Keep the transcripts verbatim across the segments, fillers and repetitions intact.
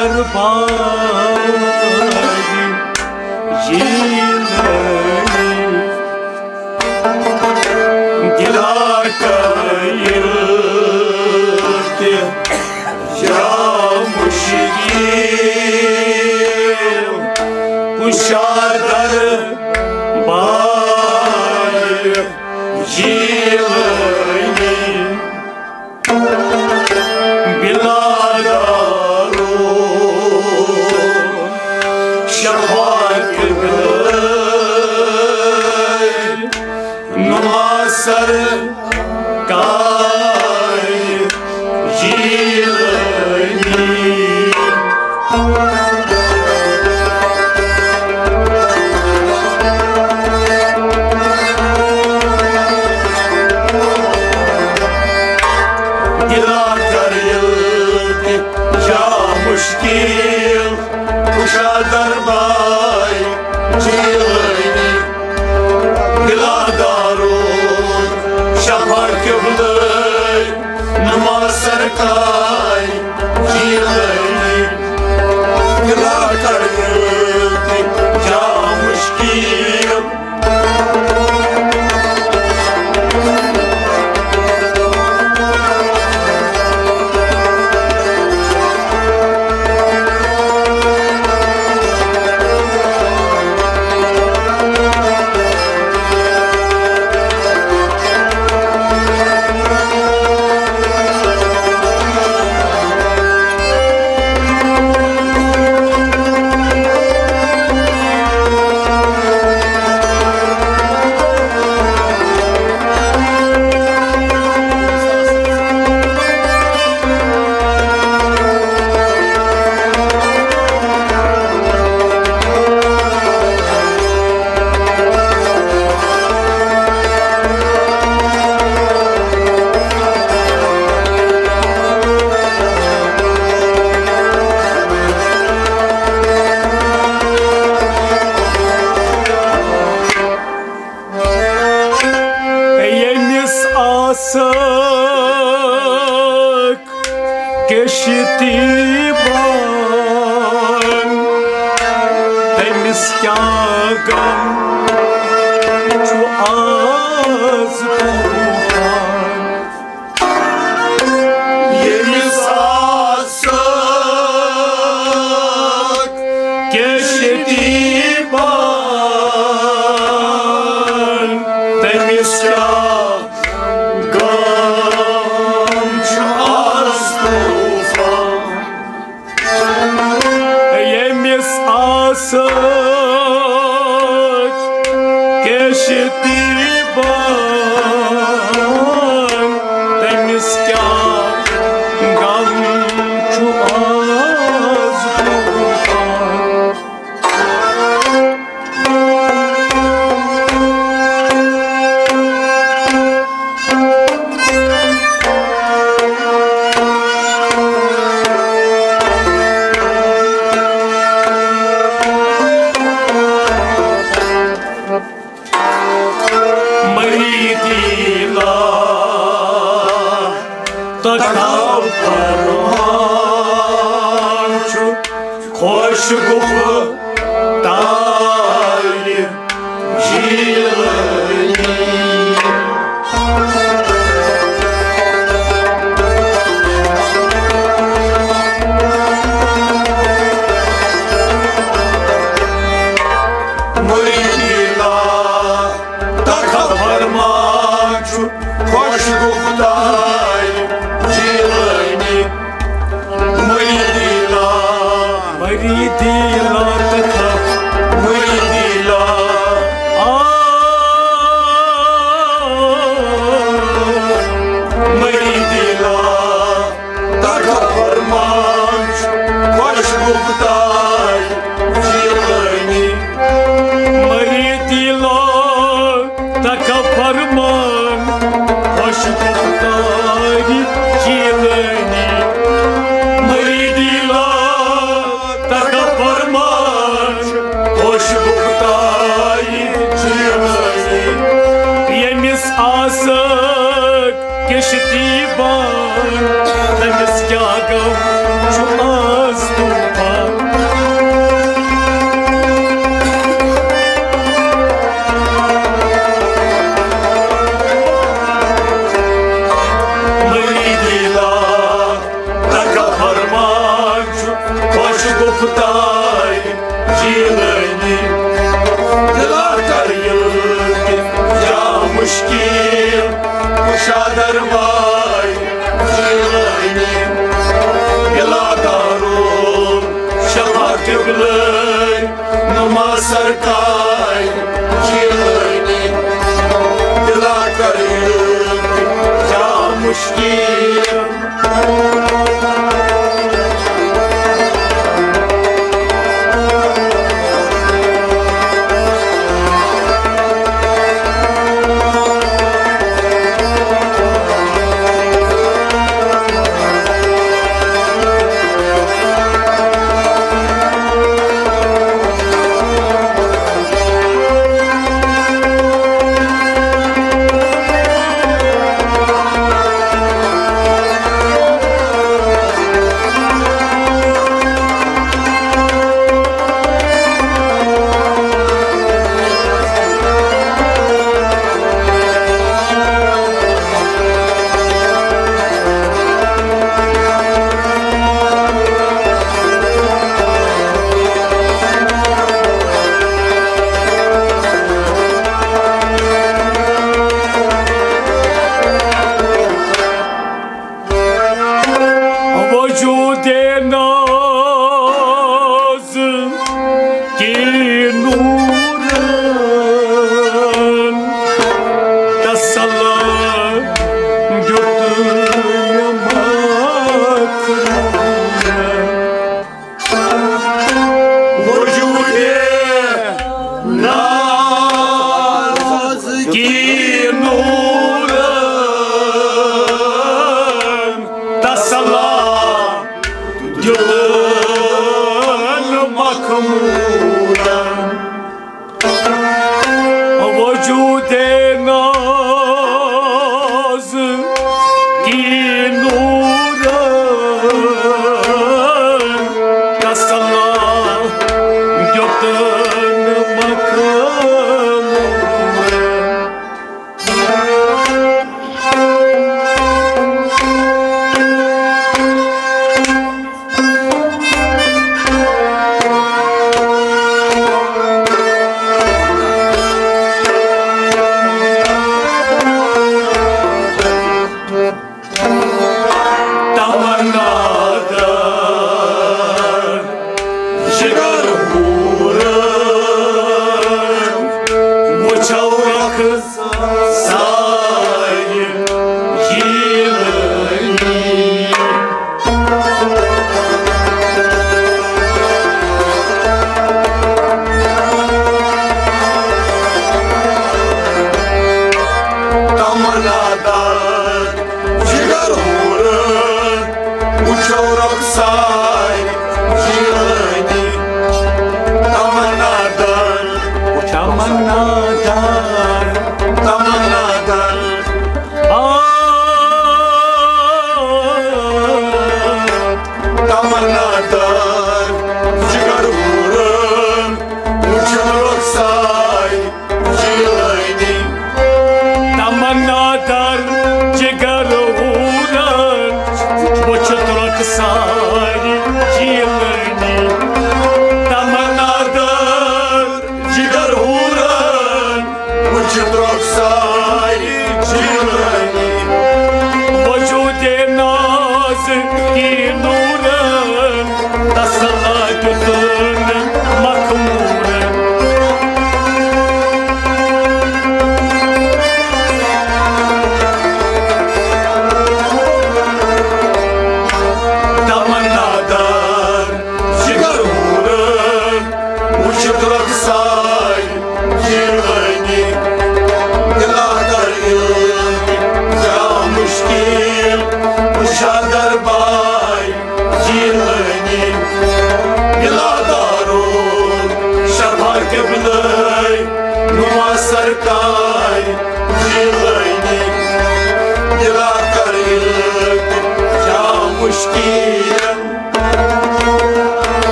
دربار جیلانی، دلا قٲیِل تہِ یا مشکل کشا دربار جیلانی، بلا دارو شفاعت نما سرکار جیلانی۔ دلا قٲیِل تہِ یا مشکل کشا دربار جیلانی، دلا دارو شفاعت نما سرکار جیلانی، دلا قٲیِل تہِ یا مشکل۔ ییٚمِس آسکھ کشتی بان، تٔمِس کیٛاہ غم چھُ آز طوفان۔ ییٚمِس آسکھ کشتی بان، تٔمِس کیٛاہ غم چھُ آز طوفان۔ ییٚمِس آسکھ کشتی بان، تٔمِس کیٛاہ غم چھُ آز طوفان۔ مریدی لا تخاو فرمان چھُ خۄش گوٚو تاج جیلانی۔ مریدی لا تخاو فرمان چھُ خۄش گوٚو تاج جیلانی۔ مریدی لا، مریدی لا تخاو، مریدی لا، آ، مریدی لا تخاو فرمان چھُ خۄش گوٚو تاج جیلانی۔ مریدی لا تخاو فرمان خۄش گوٚو تاج جیلانی۔ مریدی لا تخاو فرمان خۄش گوٚو تاج جیلانی۔ ییٚمِس آسکھ کشتی بان، تٔمِس کیٛاہ غم چھُ آز طوفان۔ گفتار جیلانی، دلا کر یلکن جا مشکل، کشا دربار جیلانی، دلا دارو شفا قبلہ نما سرکار جیلانی، دلا کر یلکن جا مشکل۔ وجود ناز کی نورن تسلا دیت مےٚ مخلوقن۔ وجود ناز کی نورن تسلا دیتن مخمورن۔ وجود ناز کی نورن تسلا دیتن مخمورن۔ تمنا دار جگر حور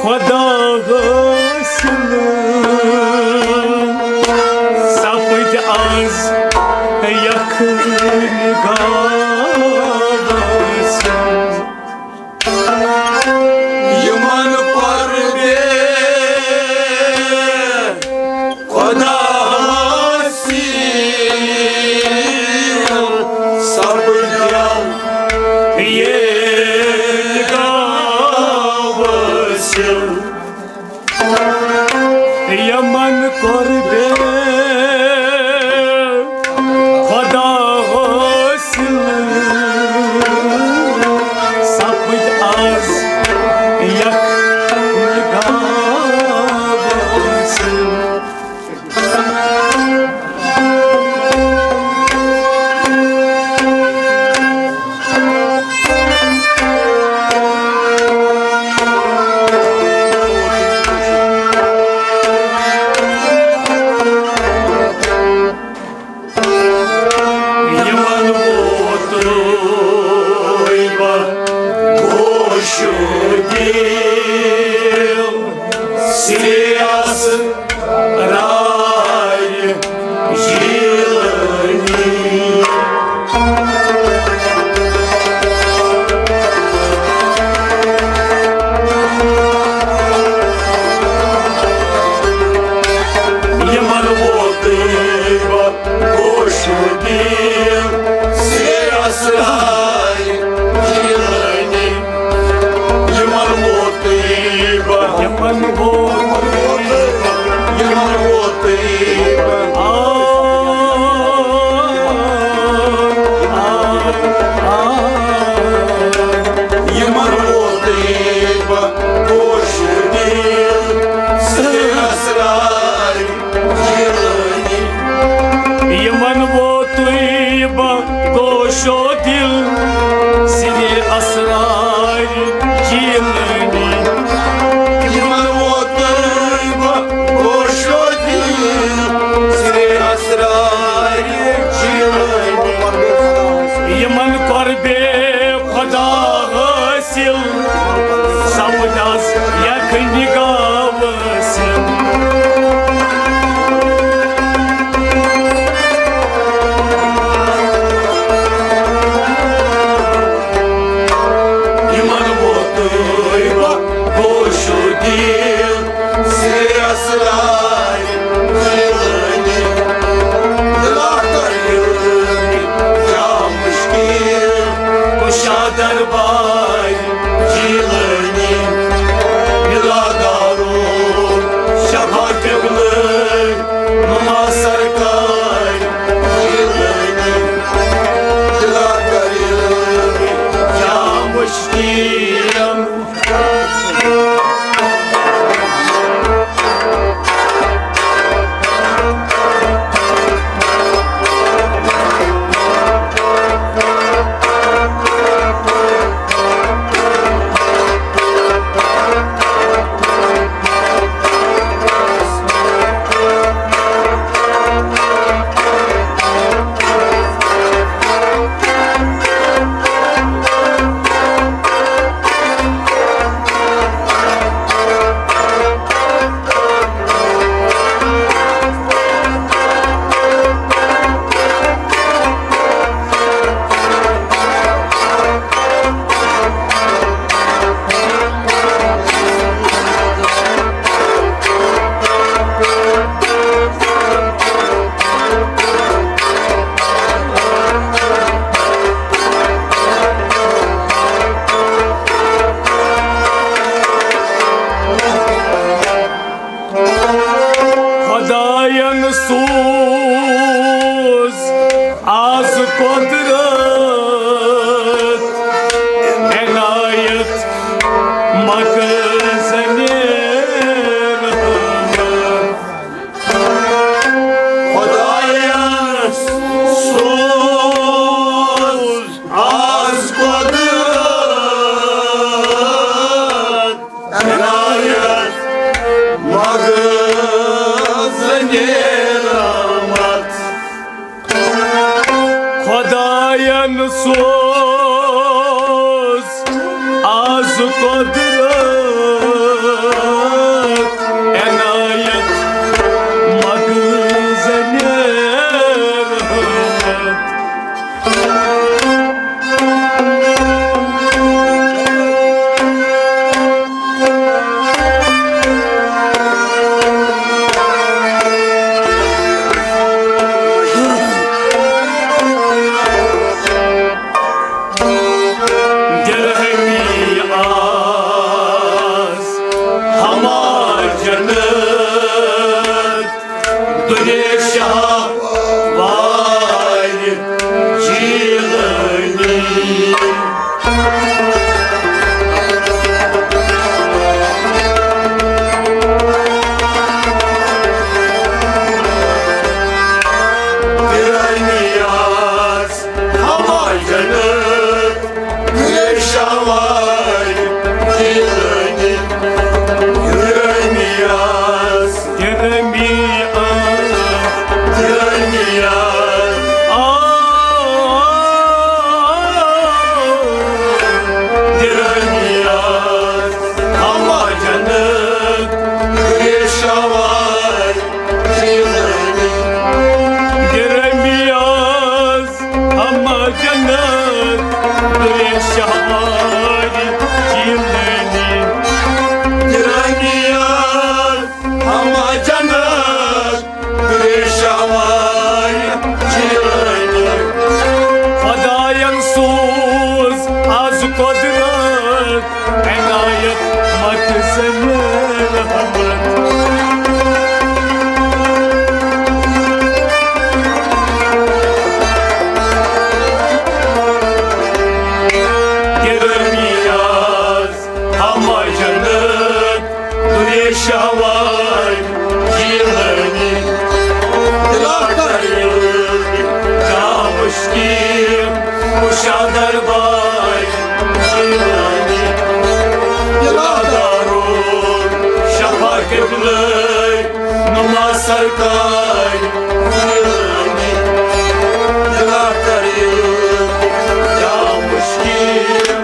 خدا حٲصِل سپٕدۍ از یکھ نگاہ وٲصِل۔ یِمن قۄربے خدا حٲصِل سپدیو ییٚتہِ گاو حٲصِل۔ یِمن قۄربے خدا حٲصِل سپٕدۍ از یکھ نگاہ وٲصِل۔ یِمن ووتُے بہٕ گوشہٕ دِل سرے اسرارِ جیلانی۔ یِمن ووتُے بہٕ گوشہٕ دِل سرے اسرارِ جیلانی۔ یِمن ووتُے بہٕ، یِمن ووتُے بہٕ، یِمن ووتُے بہٕ۔ آ، آ، آ۔ یِمن ووتُے بہٕ گوشہٕ دِل سرے اسرارِ جیلانی۔ یِمن ووتُے بہٕ گوشہٕ دِل سرے اسرارِ جیلانی۔ یِمن ووتُے بہٕ گوشہٕ دِل سرے اسرارِ جیلانی۔ یِمن قۄربے خدا حٲصِل سپٕدۍ از یکھ نگاہ وٲصِل۔ یِمن ووتُے بہٕ گوشہٕ دِل سرے اسرارِ جیلانی۔ دِلا کر علمی جا مشکل کشا دربار جیلانی۔ دِلا دارُ شفا قبلہٕ نما سرکار جیلانی۔ دِلا کر علمی جا مشکل خداین سوز از قدرت عنایت مگر زمین۔ خداین سوز از قدرت عنایت مغز نعمت۔ خداین سوز آز قدرت عنایت مقبوض رحمت۔ درہمی آس ہما جنت، دُرے شاہ وارِ جیلانی۔ درہمی آس ہما جنت، دُرے شاہ وارِ جیلانی۔ درہمی آس، درہمی آس، درہمی آس، آ، درہمی آس ہما جنت، دُرے شاہ وارِ جیلانی۔ درہمی آس ہما جنت، دُرے شاہ وارِ جیلانی۔ درہمی آس ہما جنت، دُرے شاہ وارِ جیلانی۔ خدایَن سوز آز قدرت عنایت مقبوض رحمت۔ درہمی آس ہما جنت، دُرے شاہ وارِ جیلانی۔ دلا کر جام مشکل کشا دربار جیلانی۔ دلا دارو شفا قبلہ نما سرکار جیلانی۔ دلا کر جام مشکل۔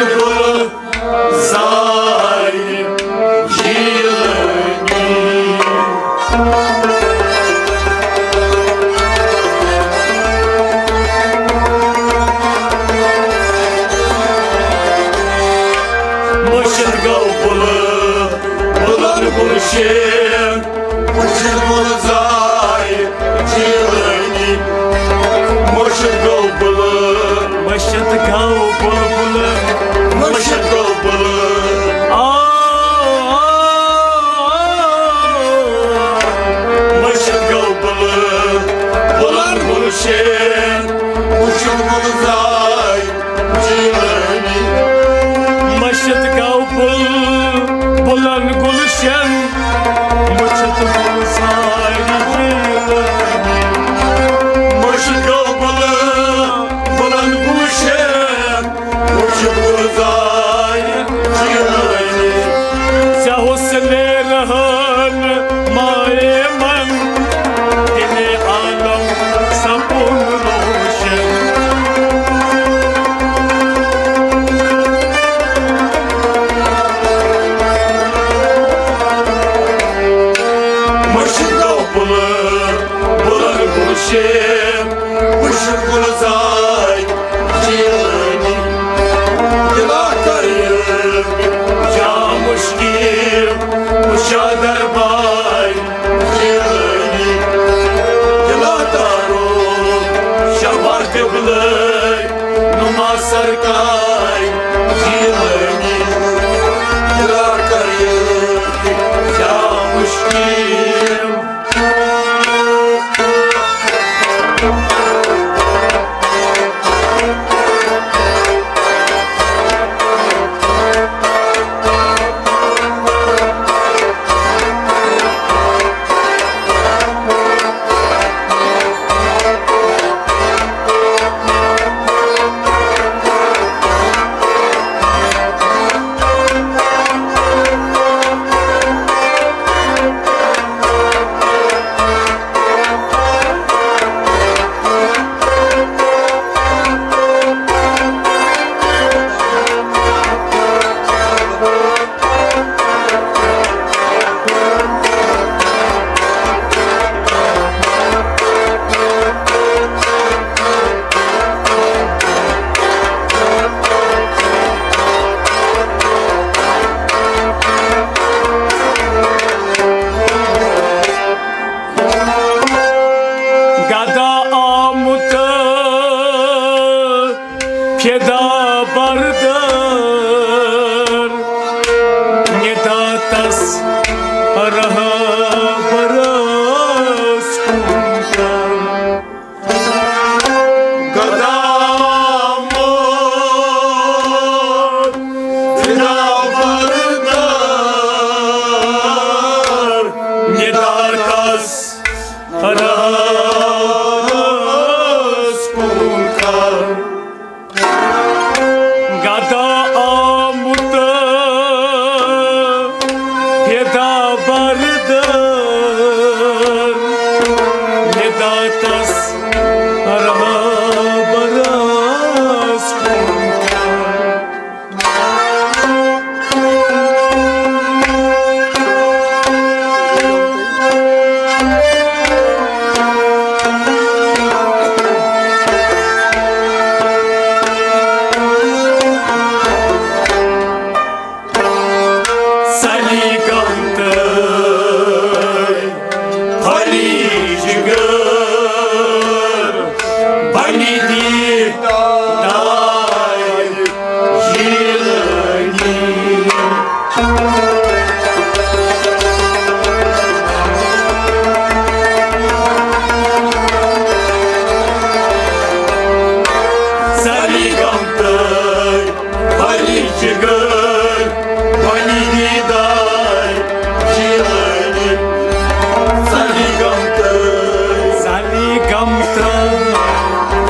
گُلزار جیلانی۔ مٔشِتھ گوٚو بُلہٕ بُلن گُلشن، وٕچھِتھ گُلزار جیلانی۔ مٔشِتھ گوٚو بُلہٕ، مٔشِتھ گوٚو بُلبُلہٕ، مٔشِتھ گوٚو بُلہٕ۔ آ، آ، آ، آ۔ مٔشِتھ گوٚو بُلہٕ بُلن گُلشن، وٕچھِتھ گُلزار جیلانی۔ مٔشِتھ گوٚو بُل بُلن گُلشن، وٕچھِتھ گُلزار جیلانی۔ مٔشِتھ گوٚو بُل بُلن گُلشن، وٕچھِتھ گُلزار جیلانی۔ ژےٚ حُسنِ رہن مایہِ من دِلِ عالم سپُن روشن۔ مٔشِتھ گوٚو بُلہٕ بُلن گُلشن، وٕچھِتھ گُلزار جیلانی۔ دِلا کر یہِ جا مُشکِل، وٕچھا دربار جیلانی۔ دِلا تارو شبا قبلے نما سرکار جیلانی۔ دِلا کر یہِ جا مُشکِل۔ گدا آمُت فدا بردار، ندا تس رہبرس کُن کر۔ گدا آمُت فدا بردار، ندا تس رہبرس کُن کر۔ گدا آمُت فدا بردار، ندا تس رہبرس کُن کر۔ سلی گم تہٕ خلی جگر، بنی دیدار جیلانی۔ سلی گم تہٕ خلی جگر، بنی دیدار جیلانی۔ سلی گم تہٕ، سلی گم تہٕ،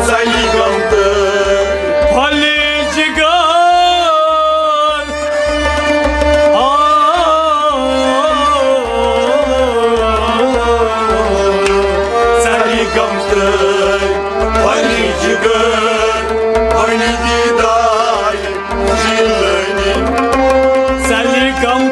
سلی گم تہٕ خلی جگر۔ آ، سلی گم تہٕ خلی جگر، بنی دیدار کم